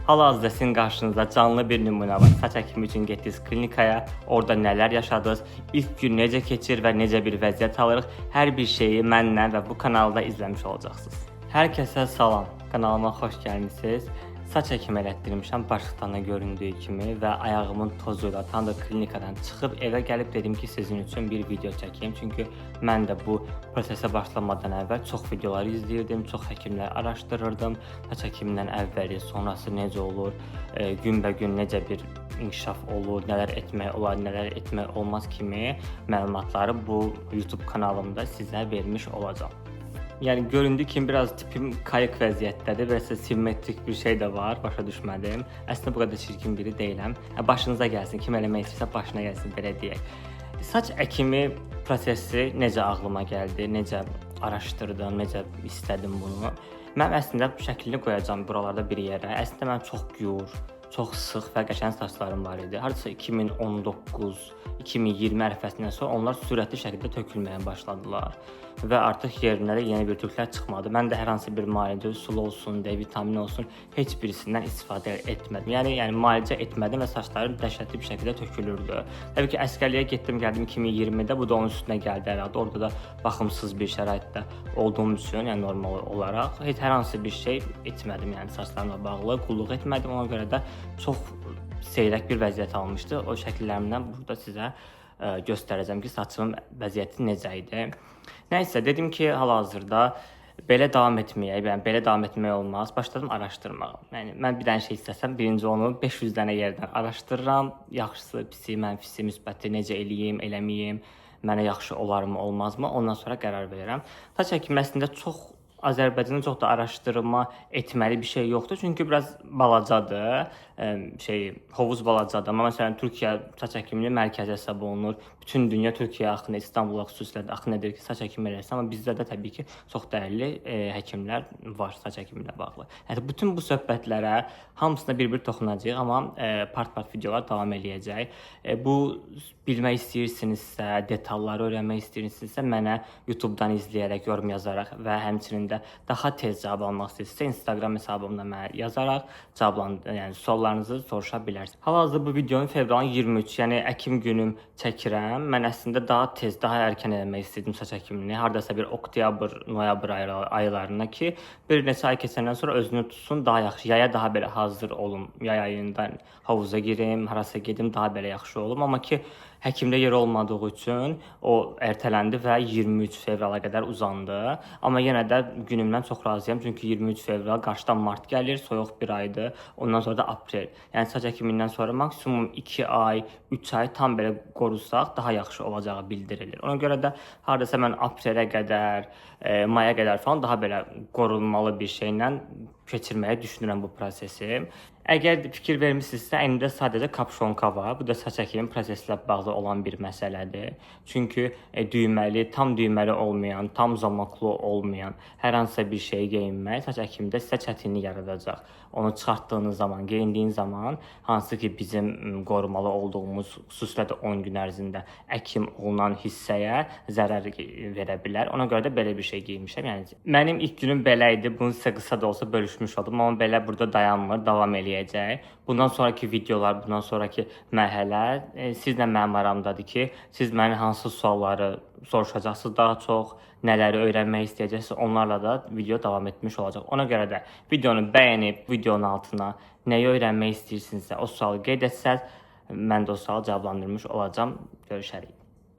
Hal-hazırda sizin qarşınızda canlı bir nümunə var. Saç əkimi üçün getdiniz klinikaya, orada nələr yaşadınız, ilk gün necə keçir və necə bir vəziyyət alırıq, hər bir şeyi mənlə və bu kanalda izləmiş olacaqsınız. Hər kəsə salam, kanalıma xoş gəlmisiniz. Saç əkimi elətdirmişəm başlıqdan da göründüyü kimi və ayağımın tozu ilə tam da klinikadan çıxıb evə gəlib dedim ki, sizin üçün bir video çəkim. Çünki mən də bu prosesə başlamadan əvvəl çox videolar izləyirdim, çox həkimlər araşdırırdım. Saç əkimindən əvvəli, sonrası necə olur, günbəgün necə bir inkişaf olur, nələr etmək olar, nələr etmək olmaz kimi məlumatları bu YouTube kanalımda sizə vermiş olacağam. Yəni göründüyü kimi biraz tipim kayık vəziyyətdədir. Biraz da simmetrik bir şey də var, başa düşmədim. Əslində bu qədər çirkin biri deyiləm. Hə, başınıza gəlsin, kim eləmək istəyirsə başına gəlsin, belə deyək. Saç əkimi prosesi necə ağlıma gəldi, necə araşdırdım, necə istədim bunu? Mən əslində bu şəklini qoyacağam buralarda bir yerə. Əslində mən çox gur, çox sıx və qəşəng saçlarım var idi. Hardasa 2019-2020 ərəfəsindən sonra onlar sürətli şəkildə tökülməyə başladılar və artıq yerinə də yeni bir tüklər çıxmadı. Mən də hər hansı bir müalicə üsulu olsun, D vitamini olsun, heç birisindən istifadə etmədim. Yəni müalicə etmədim və saçlarım dəhşətli bir şəkildə tökülürdü. Təbii ki, əsgərliyə getdim, gəldim 2020-də, bu da onun üstünə gəldi herhalde. Orada da baxımsız bir şəraitdə olduğum üçün, yəni normal olaraq heç hər hansı bir şey etmədim, yəni saçlarımla bağlı qulluq etmədim. Ona görə də çox seyrək bir vəziyyət almışdı. O şəkillərimdən burada sizə göstərəcəm ki, saçımın vəziyyəti necə idi. Nəysə, dedim ki, hal-hazırda belə davam etməyək, yəni belə davam etmək olmaz. Başladım araşdırmağa. Yəni mən bir dənə şey istəsəm, birinci onu 500 dənə yerdən araşdırıram. Yaxşısı, pisi, mənfisi, müsbəti, necə eləyim, eləməyim, mənə yaxşı olarmı, olmazmı? Ondan sonra qərar verirəm. Saç əkimi əslində çox Azərbaycanda çox da araşdırma etməli bir şey yoxdur. Çünki biraz balacadır. Hovuz balacadır. Amma məsələn Türkiyə saç əkiminin mərkəzi hesab olunur. Bütün dünya Türkiyə axın, İstanbula xüsusilə də axın edir ki, saç əkimi eləsin. Amma bizdə də təbii ki, çox dəyərli həkimlər var saç əkimi ilə bağlı. Yəni bütün bu söhbətlərə hamısına bir-bir toxunacağıq, amma part-part videolar davam eləyəcək. Bu bilmək istəyirsinizsə, detalları öyrənmək istəyirsinizsə, mənə YouTube-dan izləyərək, yorum yazaraq və həmçinin də daha tez cavab almaq istəyirsinizsə, Instagram hesabımda mənə yazaraq yəni suallarınızı soruşa bilərsiniz. Hal-hazırda bu videonu fevralın 23, yəni əkim günüm çəkirəm. Mən əslində daha tez, daha erkən eləmək istəyirdim saç əkimini. Hardasa bir oktyabr, noyabr aylarına ki, bir neçə ay keçəndən sonra özünü tutsun, daha yaxşı, yaya daha belə hazır olum. Yay ayında havuza girim, harasa gedim, daha belə yaxşı olum. Amma ki, həkimdə yer olmadığı üçün o ertələndi və 23 fevrala qədər uzandı. Amma yenə də günümdən çox razıyam, çünki 23 fevral qarşıdan mart gəlir, soyuq bir aydır. Ondan sonra da aprel. Yəni saç əkimindən sonra maksimum 2 ay, 3 ay tam belə qorusaq daha yaxşı olacağı bildirilir. Ona görə də hardasa mən aprelə qədər, maya qədər falan daha belə qorunmalı bir şeylə keçirməyi düşünürəm bu prosesi. Əgər fikir vermisinizsə, əynimdə sadəcə kapşonka var. Bu da saç əkimi prosesi ilə bağlı olan bir məsələdir. Çünki düyməli, tam düyməli olmayan, tam zamoklu olmayan hər hansısa bir şey geyinmək saç əkimində sizə çətinlik yaradacaq. Onu çıxartdığınız zaman, geyindiyin zaman, hansı ki bizim qorumalı olduğumuz, xüsusilə də 10 gün ərzində əkim olunan hissəyə zərər verə bilər. Ona görə də belə bir şey geymişəm. Yəni mənim ilk günüm belə idi. Bunu sizə qısa da olsa bölüşmüş oldum, amma belə burada dayanmır, davam eləyəcək. Bundan sonraki videolar, bundan sonraki mərhələ sizlə mənim aramdadır ki, siz məni hansı sualları soruşacaqsınız daha çox, nələri öyrənmək istəyəcəksiniz, onlarla da video davam etmiş olacaq. Ona görə də videonu bəyənib, videonun altına nəyi öyrənmək istəyirsinizsə o sualı qeyd etsəz, mən də o sualı cavablandırmış olacağam. Görüşərik.